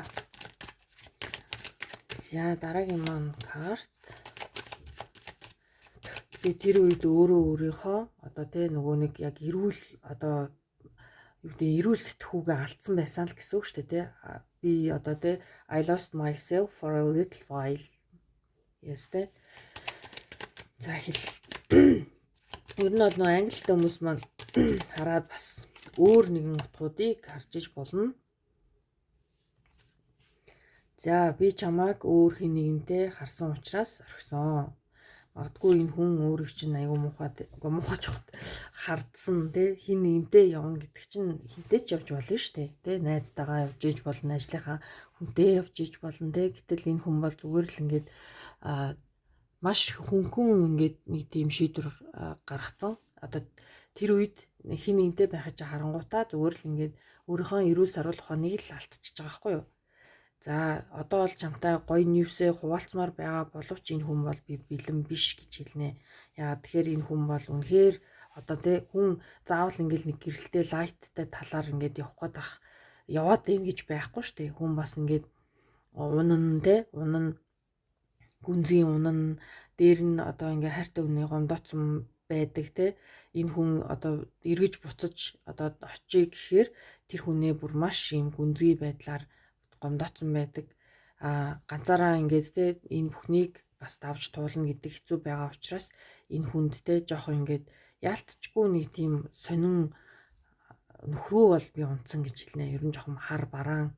За, дараагийн маань карт. Би тэр үед өөрөө өөрийнхөө одоо тэ нөгөө нэг яг эрүүл, одоо юу гэдэг, эрүүл сэтгхүүгээ алдсан байсан л гэсэн үг шүү дээ, тэ. Би одоо тэ I lost myself for a little while. Yes, тэ. За, хэл ер нь бол нөгөө англитай хүмүүс маань хараад бас өөр нэгэн утгуудыг харж иж болно. За би чамайг өөр хэн нэгэнтэй харсан учраас орхисон. Магадгүй энэ хүн өөрийг чинь айгүй муухай муухай ч хардсан тий, хэн нэгэнтэй явна гэдэг чинь хэнтэй ч явж болно шүү дээ тий, найзтайгаа явж иж болно, ажлынхаа хүнтэй явж иж болно тий. Гэтэл энэ хүн бол зүгээр л ингээд маш хөнгөн ингээд нэг тийм шийдвэр гаргацсан. Одоо тэр үед хэн нэгэнтэй байхаж харангуутаа зүгээр л ингээд өөрийнхөө эрүүл саруул ухааныг л алдчихж байгаа байхгүй юу? За одоо бол чамтай гоё news ээ хуваалцмаар байгаа боловч энэ хүн бол би бэлэн биш гэж хэлнэ. Яагаад тэгэхээр энэ хүн бол үнэхээр одоо тий хүн заавал ингээл нэг гэрэлтэй light тай талаар ингээд явах гээд ах яваад ийн гэж байхгүй шүү дээ. Хүн бас ингээд унан тий, унан гүнзгий унан дээр нь одоо ингээ хайртай хүний гомдооцсон байдаг те, энэ хүн одоо эргэж буцаж одоо очие гэхээр тэр хүнээ бүр маш юм гүнзгий байдлаар гомдооцсон байдаг. А ганцаараа ингээд те энэ бүхнийг бас давж туулна гэдэг хэцүү байгаа учраас энэ хүнд те жоохон ингээд яалтчгүй нэг тийм сонин нөхрөө бол би унтсан гэж хэлнэ. Ер нь жоохон хар бараан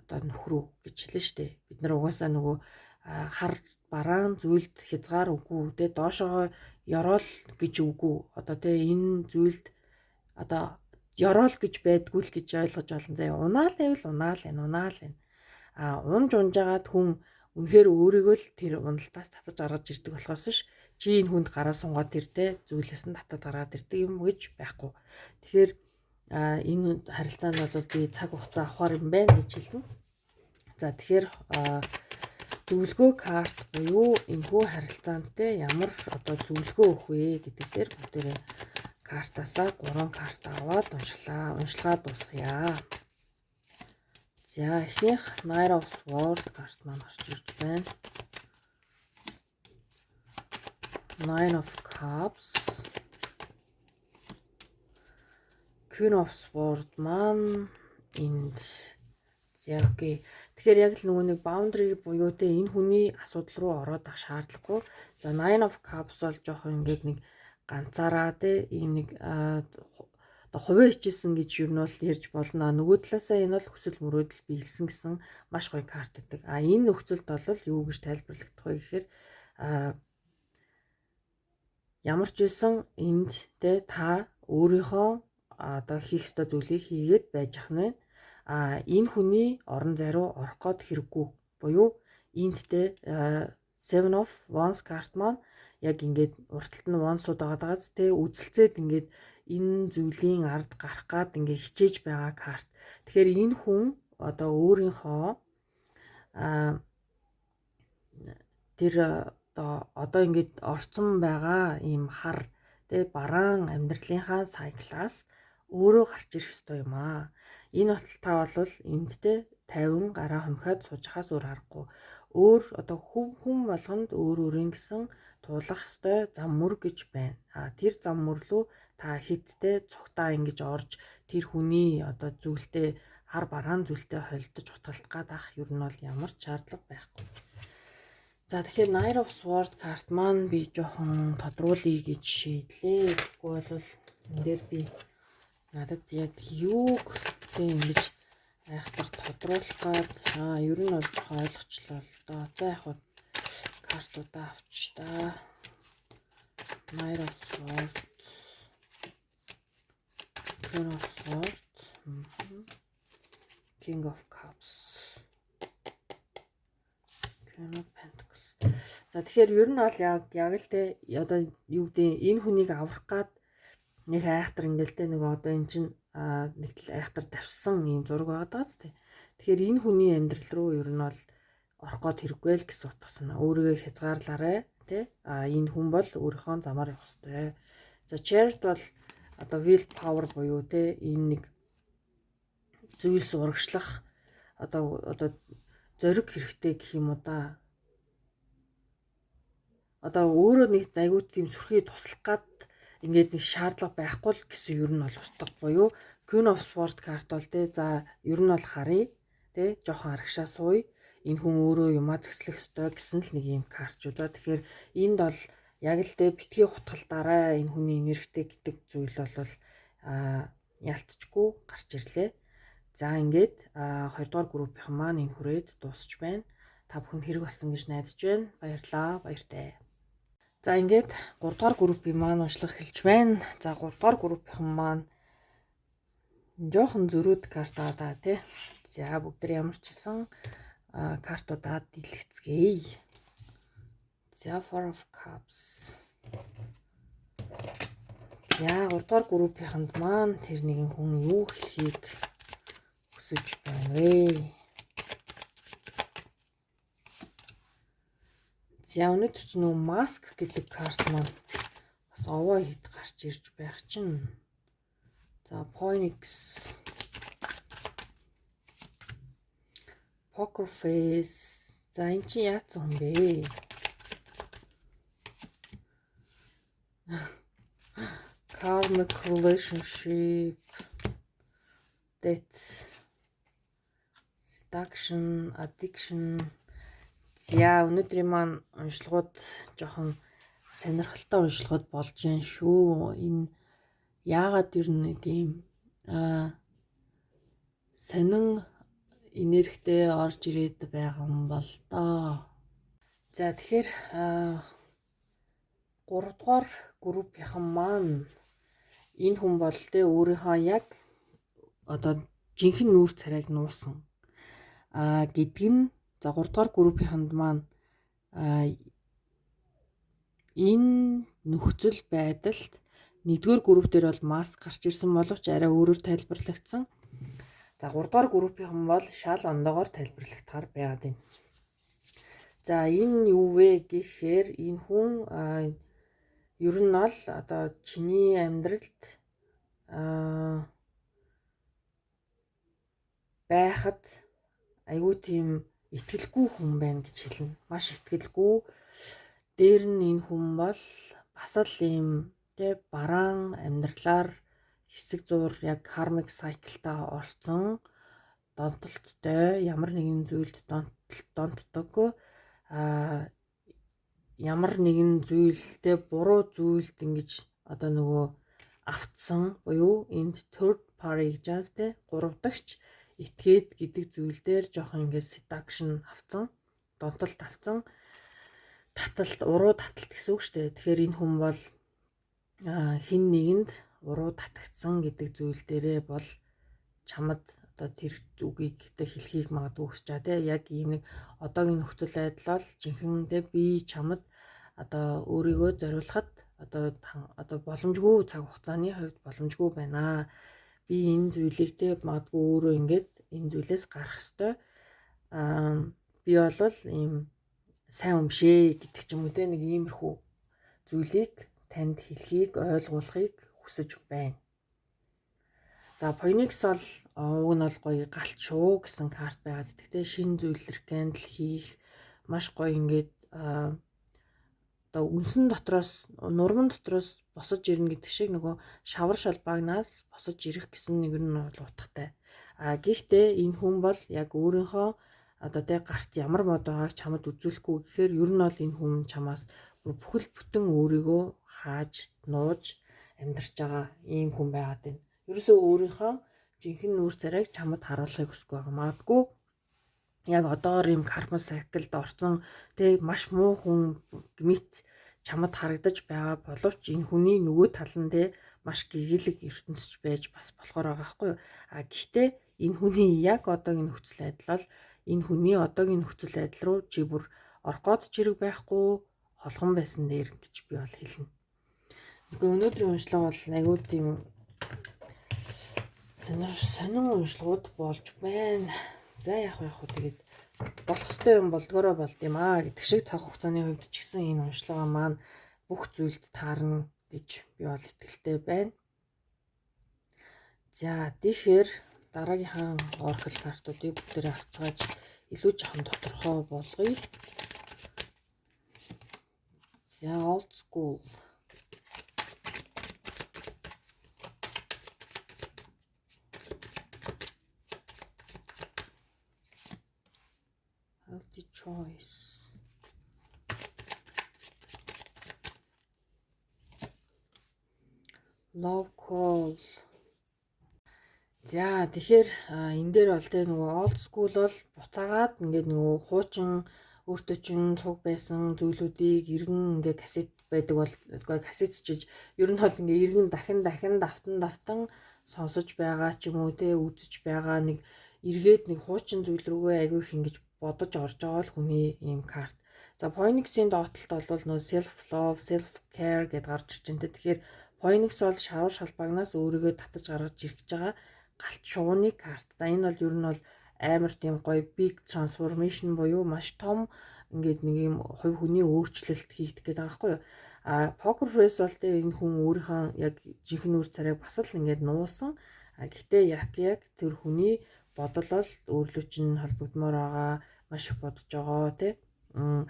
одоо нөхрөө гэж хэлнэ штэ. Бид нар угаасаа нөгөө хар бараан зүйлд хязгаар үгүй те, доошоогоо ёроол гэж үгүй. Одоо те энэ зүйлд одоо ёроол гэж байдгүй л гэж ойлгож олон заяа. Унаал байвал унаал энэ, унаал энэ. А унж унжаагаад хүн үнэхээр өөрийгөө л тэр уналтаас татаж гаргаж ирдэг болохоос ш чи энэ хүнд гараа сунгаад тэр те зүйлээс нь татаад гаргаад ирдэг юм гэж байхгүй. Тэгэхээр энэ харилцаанд бол би цаг хугацаа авахар юм байна гэж хэлнэ. За тэгэхээр зөвлөгөө карт буюу энэхүү харилцаанд те ямар одоо зөвлөгөө өгөх вэ гэдэг дээр бүгдээрээ картасаа 3 карт аваад уншлаа. Уншлагаа дуусгая. За эхнийх Knight of Swords карт маань гарч ирж байна. Nine of Cups, Queen of Swords маань энд. За окей. Тэгэхээр яг л нөгөө нэг boundary буюу те энэ хүний асуудал руу ороод ах шаардлагагүй. За Nine of Cups бол жоохон ингээд нэг ганцаараа те ийм нэг одоо хувиа хичээсэн гэж юу нь бол ярьж болно. Нөгөө талаасаа энэ бол хүсэл мөрөөдөл биелсэн гэсэн маш гоё карт гэдэг. А энэ нөхцөлд бол юу гэж тайлбарлагдах вэ гэхээр ямар ч байсан энд те та өөрийнхөө одоо хийх ёстой зүйлийг хийгээд байж ах нь байна. А энэ хүний орон зай руу орох гээд хэрэггүй буюу энд те Seven of Wands карт маань яг ингээд урталт нь Wands-ууд байгаа даа те үзэлцээд ингээд энэ зүйлийн ард гарах гад ингээд хичээж байгаа карт. Тэгэхээр энэ хүн одоо өөрийнхөө тэр одоо ингээд орцсон байгаа ийм хар тэ бараан амьдралынхаа cycle-аас өөрөө гарч ирэх ёстой юм аа. Энэ болтол та бол энд тэ 50 гараа хумхиад сууж хаас өөр аргагүй. Өөр одоо хүн болгонд өөр өөрийн гэсэн туулах ёстой зам мөр гэж байна. А тэр зам мөр лүү та хиттэй цугтаа ингэж орж тэр хүний одоо зүйлтэй хар бараан зүйлтэй холдож утгалдах гад ах ер нь бол ямар ч шаардлага байхгүй. За тэгэхээр Knight of Swords карт маань би жоохон тодруулъя гэж шийдлээ. Тэгэхгүй бол энэ дээр би надад яг юуг тэг ингэж айхтар тодруулах гад ер нь бол жоохон ойлгочлоо л доо. За яг хуу картуудаа авч та. Knight of Swords, Queen of Swords, King of Cups, Queen of Pentacles. За тэгэхээр ер нь бол яг л те одоо юу гэдэг энэ хүнийг аврах гад нэг айхтар ингээл те нэг одоо эн чинь нэг тал айхтар давссан ийм зураг байгаа даа те. Тэгэхээр энэ хүний амьдрал руу ер нь бол орох гээд хэрэггүй л гэсэн утга санаа. Өөрийгөө хязгаарлаарай те. А энэ хүн бол өөрийнхөө замаар явах ёстой. За Chariot бол одоо will power буюу те энэ нэг зүйлс урагшлах одоо зориг хэрэгтэй гэх юм уу да. Одоо өөрөө нэг айгуу тийм сүрхий туслах гад ингээд нэг шаардлага байхгүй л гэсэн ер нь бол устга буюу Queen of Swords карт бол те за ер нь бол харъя те жоохон арагшаа сууя. Энэ хүн өөрөө юмаа зэгслэх ёстой гэсэн л нэг юм карт шүү. За тэгэхээр энд бол яг л те битгий хутгалдаарай энэ хүний энергтэй гэдэг зүйл бол Ялтчгүй гарч ирлээ. За ингээд 2 дугаар группийнхан маань энэ хүрээд дуусч байна. Та бүхэнд хэрэг болсон гэж найдаж байна. Баярлалаа. Баяртай. За ингээд 3 дугаар группийн маань уншлах эхэлж байна. За 3 дугаар группийнхан маань жоохон зөрүүд карт аа тий. За бүгд ямар ч гэсэн картуудаа дэлгэцгээе. За Four of Cups. За 3 дугаар группийнханд маань тэр нэгэн хүн юу хэлхийг хүсэж байна вэ? За өнөөдөр чи нөгөө маск гэдэг карт маань бас овоо хэд гарч ирж байх чинь. За Phoenix, Poker Face. За эн чинь яатсан хүн бэ? Karmic relationship, death, seduction, addiction. За өнөөдрийн маань уншлагууд жоохон сонирхолтой уншлагууд болж байна шүү. Энэ яагаад ер нь тийм сонин энергитэй орж ирээд байгаа юм бол доо. За тэгэхээр 3 дугаар группийнхан маань энэ хүн бол тэ өөрийнхөө яг одоо жинхэнэ нүүр царайг нуусан. Гэдг нь за 3 дугаар группийнханд маань энэ нөхцөл байдалд 1-р групп дээр бол маск гарч ирсэн боловч арай өөрөөр тайлбарлагдсан. За 3 дугаар группийнхан бол шал ондоогоор тайлбарлагдахаар байгаад байна. За энэ юу вэ гэхээр энэ хүн ер нь бол одоо чиний амьдралд байхад айгүй тийм итгэлгүй хүн байна гэж хэлнэ. Маш итгэлгүй. Дээр нь энэ хүн бол бас л ийм тэ бараан амьдралаар хэсэг зуур яг karmic cycle-та орсон, донтолттой, ямар нэгэн зүйлд донтдог, ямар нэгэн зүйлтэй буруу зүйлд ингэж одоо нөгөө автсан буюу энд third party гэж байгаа тэ гурав дахьч этгээд гэдэг зүйл дээр жоохон ингээд seduction авцсан, донтолт авцсан, таталт, уруу таталт гэсэн үг шүү дээ. Тэгэхээр энэ хүн бол хэн нэгэнд уруу татагдсан гэдэг зүйл дээрээ бол чамд одоо тэр үгийг одоо хэлхийг магадгүй хүсэж байгаа те. Яг ийм нэг одоогийн нөхцөл байдал бол жинхэнэ би чамд одоо өөрийгөө зориулахад одоо боломжгүй, цаг хугацааны хувьд боломжгүй байна. Би энэ зүйлийг те магадгүй өөрөө ингээд энэ зүйлээс гарах ёстой. Би бол ийм сайн өмшээ гэдэг ч юм уу те, нэг иймэрхүү зүйлийг танд хэлхийг, ойлгуулахыг хүсэж байна. За Phoenix бол уг нь бол гоё галт шуу гэсэн карт байгаад идэх те, шинэ зүйл rekindle хийх маш гоё ингээд одоо үнсэн дотроос, нурман дотроос босож ирнэ гэдэг шиг нөгөө шавар шалбаагнаас босож ирэх гэсэн нэг нь бол утгатай. Гэхдээ энэ хүн бол яг өөрийнхөө одоо тэ гарт ямар мод байгааг чамд үзүүлэхгүй гэхээр ер нь бол энэ хүн чамаас бүхэл бүтэн өөрийгөө хааж, нууж амьдарч байгаа ийм хүн байгаад байна. Ерөөсөө өөрийнхөө жинхэнэ нүүр царайг чамд харуулахыг хүсэхгүй байгаа. Магадгүй яг одоогор ийм karma cycle-д орсон тэ маш муу хүн мэт чамд харагдаж байгаа боловч энэ хүний нөгөө тал нь тэ маш гэгээлэг ертөнцч байж бас болохоор байгаа байхгүй юу. Гэхдээ энэ хүний яг одоогийн нөхцөл байдал бол энэ хүний одоогийн нөхцөл байдал руу чи бүр орох гээд чирэг байхгүй холхон байсан дээр гэж би бол хэлнэ. Гэхдээ өнөөдрийн уншлага бол айгүй тийм сонин уншлагууд болж байна. За яг вэ тэгээд болох ёстой юм болдгоороо болд юм аа гэдэг шиг цаг хугацааны хувьд ч гэсэн энэ уншлага маань бүх зүйлд таарна гэж би бол итгэлтэй байна. За тэгэхээр дараагийнхаа oracle картуудыг бүгдээрээ авцгааж илүү жоохон тодорхой болгоё. За old school. Healthy choice. Love call. За, тэгэхээр энэ дээр бол те нөгөө old school бол буцаагаад ингээд нөгөө хуучин өөртөө чинь цуг байсан зүйлүүдийг эргэн ингээд кассет байдаг бол кассетчиж ер нь бол ингээд эргэн дахин дахин давтан давтан сонсож байгаа ч юм уу те, үзэж байгаа нэг эргээд нэг хуучин зүйл рүүгээ айгүй их ингэж бодож орж байгаа л хүний ийм карт. За, Phoenix-ийн доотлолт бол нөө self love, self care гэдээ гарч ирж байна. Тэгэхээр Phoenix бол шаруу шалбагнаас өөрийгөө татаж гаргаж ирэх гэж байгаа галт шувууны карт. За, энэ бол ер нь бол амар тийм гоё big transformation буюу маш том ингээд нэг юм хувь хүний өөрчлөлт хийгдэх гэдэг байгаа байхгүй юу? А poker face бол тэ энэ хүн өөрийнхөө яг жинхэнэ үр царайг бас л ингээд нуусан. А гэхдээ яг тэр хүний бодол бол өөрлөө чинь холбогдмоор байгаа, маш их бодож байгаа тий,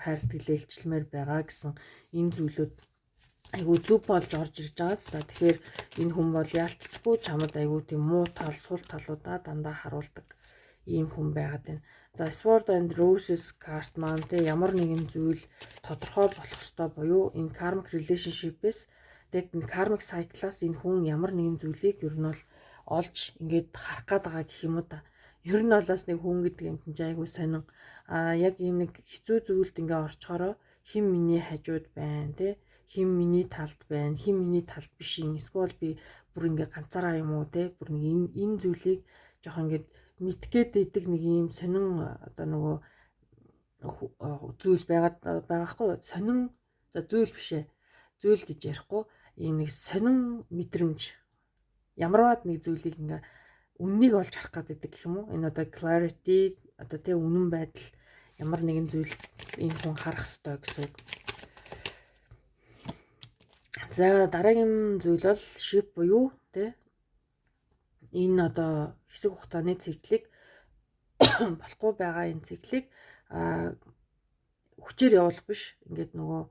хайр сэтгэлээ илчилмээр байгаа гэсэн энэ зүйлүүд айгүй зөв болж орж ирж байгаа. За, тэгэхээр энэ хүн бол яалтчгүй чамд айгүй тийм муу тал, сул талуудаа дандаа харуулдаг ийм хүн байгаад байна. За, Sword and Roses карт маань те ямар нэгэн зүйл тодорхой болох ёстой буюу энэ karmic relationship-ээс, тэг энэ karmic cycle-аас энэ хүн ямар нэгэн зүйлийг ер нь бол олж ингээд харах гээд байгаа гэх юм уу та. Ер нь бол бас нэг хүн гэдэг юм чинь айгүй сонин. А яг ийм нэг хэцүү зүйлд ингээ орчхороо хэн миний хажууд байна те, хэн миний талд байна, хэн миний талд биш юм, эсвэл би бүр ингээ ганцаараа юм уу те, бүр нэг энэ зүйлийг жоох ингээд мэдгээд идэг нэг ийм сонин одоо нөгөө зүйл байгаад байгаа хгүй юу? Сонин, за, зүйл биш ээ. Зүйл гэж ярихгүй, ийм нэг сонин мэдрэмж, ямарваад нэг зүйлийг ингээ үннийг олж харах гэдэг гэх юм уу? Энэ одоо clarity, одоо тэ үнэн байдал, ямар нэгэн зүйл энэ хүн харах ёстой гэсэн үг. За, дараагийн зүйл бол ship буюу тэ энэ одоо хэсэг хугацааны циклийг, болохгүй байгаа энэ циклийг хүчээр явуулах биш, ингээд нөгөө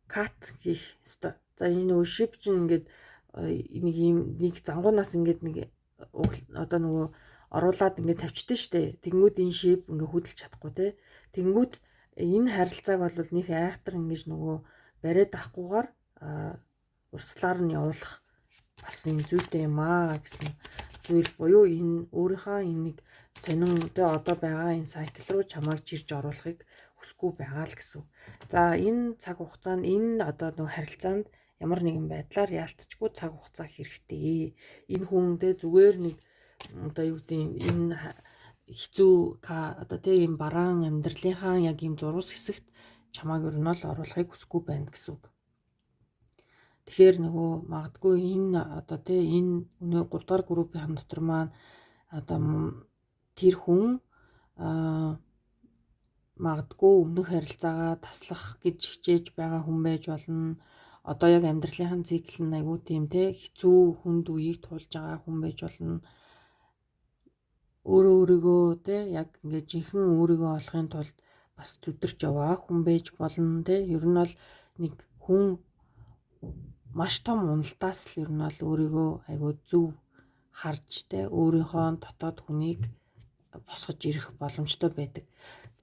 cut хийх ёстой. За, энэ нөгөө ship чинь ингээд нэг ийм нэг зангуунаас ингээд нэг одоо нөгөө оруулаад ингээд тавьчихдээ штэ. Тэнгүүд энэ ship ингээд хөдөлж чадахгүй те. Тэнгүүд энэ харилцааг бол нэг айхтар ингэж нөгөө бариад авахгүйгээр урсгалаар нь явуулах бас юм зүйтэй юм аа гэсэн зүйл буюу энэ өөрийнхөө энэ нэг сонин тэ одоо байгаа энэ cycle руу чамайг чирж оруулахыг хүсэхгүй байгаа л гэсэн. За, энэ цаг хугацаанд энэ одоо нэг харилцаанд ямар нэгэн байдлаар яалтчгүй цаг хугацаа хэрэгтэй. Энэ хүн тэ зүгээр нэг одоо юу гэдэг энэ хэцүү одоо тэ ийм бараан амьдралынхаа яг ийм зурус хэсэгт чамайг ер нь бол оруулахыг хүсэхгүй байна гэсэн үг. Тэгэхээр нөгөө магадгүй энэ одоо тий энэ өнөө 3 дугаар группийн дотор маань одоо тэр хүн магадгүй өмнөх харилцаагаа таслах гэж хичээж байгаа хүн байж болно. Одоо яг амьдралын цикл нь айгүй тийм те хэцүү хүнд үеийг туулж байгаа хүн байж болно. Өөрөө өөрийгөө те яг ингээд жинхэнэ өөрийгөө олохын тулд бас зүдэрч яваа хүн байж болно те. Ер нь бол нэг хүн маш том уналтаас л ер нь бол өөрийгөө айгүй зөв харж те өөрийнхөө дотоод хүнийг босгож ирэх боломжтой байдаг.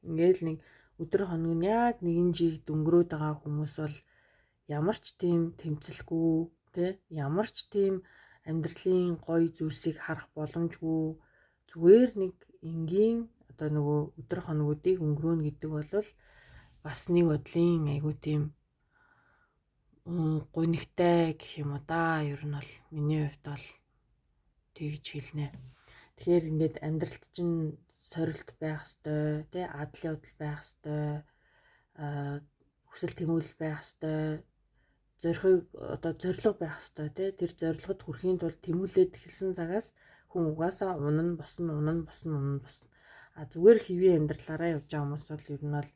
Ингээл нэг өдөр хоног нь яг нэгэн жиг дөнгөрөөд байгаа хүмүүс бол ямар ч тийм тэмцэлгүй те, ямар ч тийм амьдралын гоё зүйлсийг харах боломжгүй, зүгээр нэг энгийн одоо нөгөө өдөр хоногуудыг өнгөрөөнө гэдэг бол бас нэг бодлын айгүй тийм гунигтай гэх юм уу да. Ер нь бол миний хувьд бол тэгж хэлнэ. Тэгэхээр ингээд амьдралд чинь сорилт байх ёстой, тий, адал явдал байх ёстой, хүсэл тэмүүлэл байх ёстой, зорихыг одоо зорилго байх ёстой, тий. Тэр зорилгод хүрэхийн тулд тэмүүлээд эхэлсэн цагаас хүн угаасаа унана, босно, унана, босно, унана, босно. А зүгээр хэвийн амьдралаараа явж байгаа хүмүүс бол ер нь бол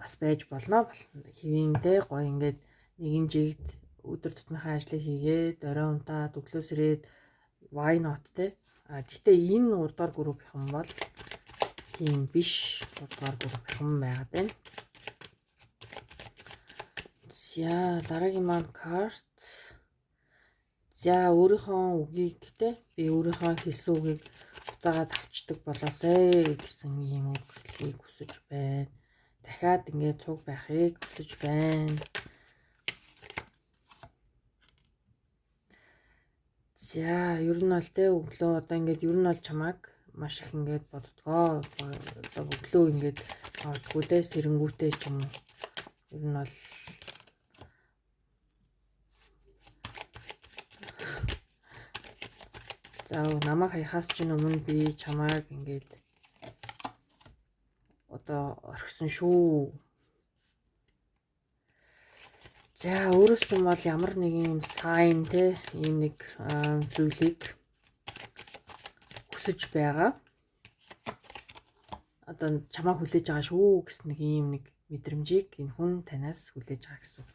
бас байж болно. Хэвийн те гоё ингээд нэгэн жигд өдөр тутмынхаа ажлыг хийгээд орой унтаад өглөөс ирээд, why not те. А гэхдээ энэ 3 дугаар группийнхан бол тийм биш, 3 дугаар группийнхан байгаад байна. За, дараагийн маань карт. За, өөрийнхөө үгийг те, би өөрийнхөө хэлсэн үгийг буцаагаад авчдаг болоосэй гэсэн ийм үг хэлхийг хүсэж байна. Дахиад ингээд цуг байхыг хүсэж байна. За, ер нь бол те өглөө одоо ингээд ер нь бол чамайг маш их ингээд боддгоо. Одоо өглөө ингээд магадгүй те сэрэнгүүтэй ч юм уу. Ер нь бол за намайг хаяхаас чинь өмнө би чамайг ингээд одоо орхисон шүү. За, өөрөөс ч юм бол ямар нэгэн юм сайн те ийм нэг зүйлийг хүсэж байгаа. Одоо чамайг хүлээж байгаа шүү гэсэн нэг ийм нэг мэдрэмжийг энэ хүн танаас хүлээж байгаа гэсэн.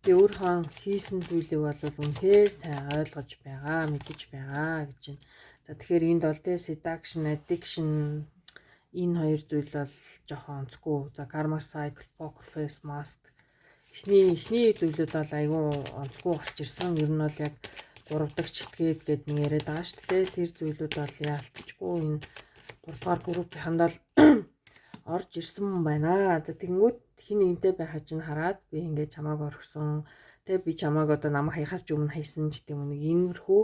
Би өөрийнхөө хийсэн зүйлийг бол үнэхээр сайн ойлгож байгаа, мэдэж байгаа гэж байна. За, тэгэхээр энд бол те seduction, addiction энэ хоёр зүйл бол жоохон онцгүй. За, karma cycle, poker face, mask эхний зүйлүүд бол айгүй онцгүй гарч ирсэн. Ер нь бол яг 3 дахь читгээд гээд нэг яриад байгаа шүү дээ. Тэр зүйлүүд бол яалтчгүй энэ 3 дугаар группийнхэнд бол орж ирсэн байна. За, тэгэнгүүт хин нэгэнтэй байхаа чинь хараад би ингээд чамааг орхисон. Тэ би чамааг одоо намайг хаяхаас ч өмнө хайсан ч гэдэг юм нэг иймэрхүү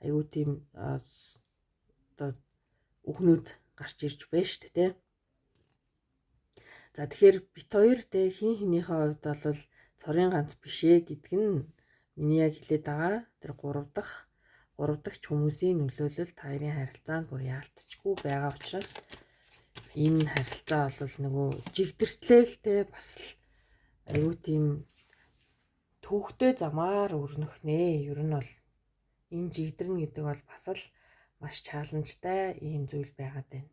айгүй тийм одоо үхнүүд гарч ирж байна шүү дээ. За, тэгэхээр бит хоёр те хин хинийхээ хувьд бол цорын ганц биш ээ гэдг нь миний яг хэлээд байгаа тэр 3 дахь хүмүүсийн нөлөөлөл та хоёрын харилцаанд бүр яалтчгүй байгаа учраас энэ харилцаа бол нөгөө жигдэртлээ те бас л аюу тийм төвхтэй замаар өрнөх нэ. Ер нь бол энэ жигдэрнэ гэдэг бол бас л маш challenge тай ийм зүйл байгаад байна.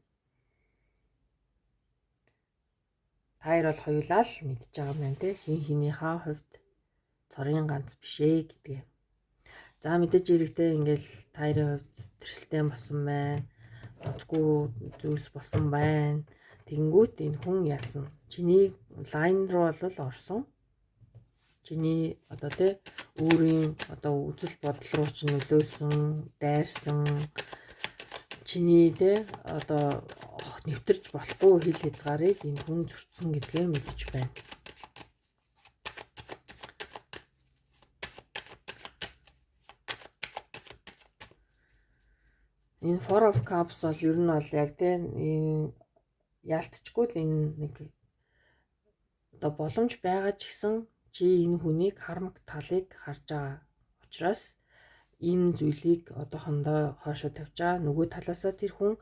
Та хоёр бол хоёулаа л мэдж байгаа юм байна те, хин хинийхээ хувьд цорын ганц биш ээ гэдгээ. За, мэдээж хэрэгтэй ингээл та хоёрын хувьд тэрсэлтэн болсон байна. Онцгүй зүйлс болсон байна. Тэгэнгүүт энэ хүн яасан? Чиний line руу бол орсон. Чиний одоо те өөрийн одоо үзэл бодол руу ч нөлөөлсөн, дайрсан. Чиний те одоо нэвтэрч болохгүй хил хязгаарыг энэ хүн зөрчсөн гэдгээ мэдэж байна. Энэ Four of Cups бол ер нь бол яг те энэ яалтчгүй л энэ нэг одоо боломж байгаа ч гэсэн чи энэ хүнийг харамг талыг харж байгаа учраас энэ зүйлийг одоохондоо хойшоо тавьж байгаа. Нөгөө талаасаа тэр хүн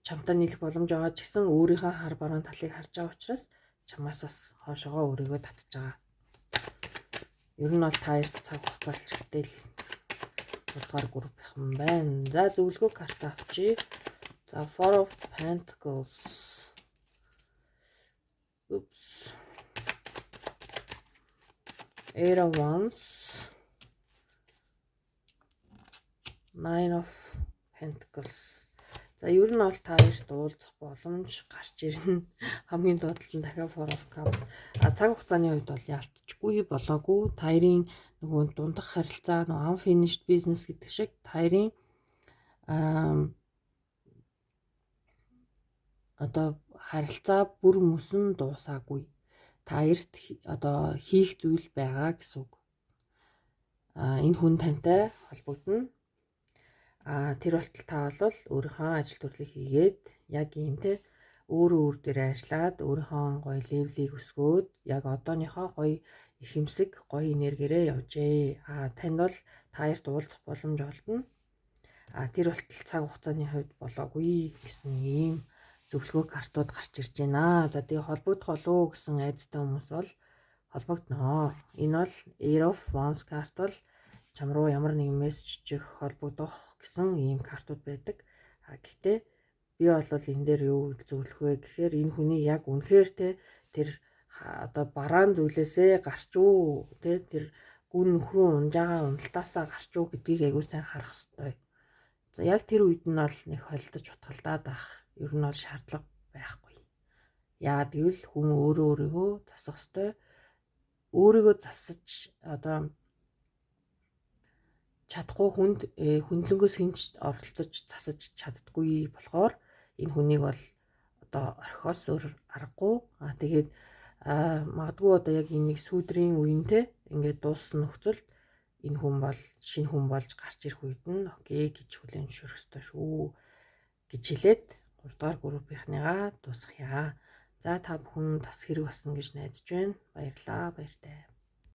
чамтай нийлэх боломж байгаа ч гэсэн өөрийнхөө хар бараан талыг харж байгаа учраас чамаас бас хойшоогоо өөрийгөө татж байгаа. Ер нь бол та хоёрт цаг хугацаа хэрэгтэй л 3 дугаар группийнхан байна. За, зөвлөгөө карт авчи. За, Four of Pentacles. Oops. Eight of Wands. Nine of Pentacles. За, ер нь бол та хоёрт уулзах боломж гарч ирнэ. Хамгийн доод талд нь дахиад Four of Cups. А цаг хугацааны хувьд бол яалтчгүй болоогүй. Та хоёрын нөгөө дундах харилцаа, нөгөө unfinished business гэдэг шиг та хоёрын одоо харилцаа бүр мөсөн дуусаагүй. Та хоёрт одоо хийх зүйл байгаа гэсэн үг. А энэ хүн тантай холбогдоно. А тэр болтол та бол өөрийнхөө ажил төрлийг хийгээд яг ийм те өөрөө өөр дээрээ ажиллаад өөрийнхөө гоё level ийг өсгөөд яг одооныхоо гоё ихэмсэг, гоё энергиэрээ явжээ. А танд бол та хоёрт уулзах боломж олдоно. А тэр болтол цаг хугацааны хувьд болоогүй гэсэн ийм зөвлөгөө картууд гарч ирж байна. За, тэгээ холбогдох болов уу гэсэн айдастай хүмүүс бол холбогдноо. Энэ бол Eight of Wands карт бол чам руу ямар нэгэн мессеж чих, холбогдох гэсэн ийм картууд байдаг. А гэхдээ би бол энэ дээр юу зөвлөх вэ гэхээр энэ хүний яг үнэхээр те тэр одоо бараан зүйлээсээ гарч уу те тэр гүн нөхрөө унж байгаа уналтаасаа гарч уу гэдгийг аягүй сайн харах ёстой. За, яг тэр үед нь бол нэг холилдож утгалдаад ах ер нь бол шаардлага байхгүй. Яагаад гэвэл хүн өөрөө өөрийгөө засах ёстой. Өөрийгөө засаж одоо чадахгүй хүнд хүндлэнгөөс хэн ч оролцож засаж чаддаггүй болохоор энэ хүнийг бол одоо орхихоос өөр аргагүй. А тэгээд магадгүй одоо яг энэ нэг сүүдрийн үеийн те ингээд дууссан нөхцөлд Энэ хүн бол шинэ хүн болж гарч ирэх үед нь okay гэж хүлээн зөвшөөрөх ёстой шүү гэж хэлээд 3 дугаар группийнхныгаа дуусгая. За, та бүхэн тас хэрэг болсон гэж найдаж байна. Баярлалаа. Баяртай.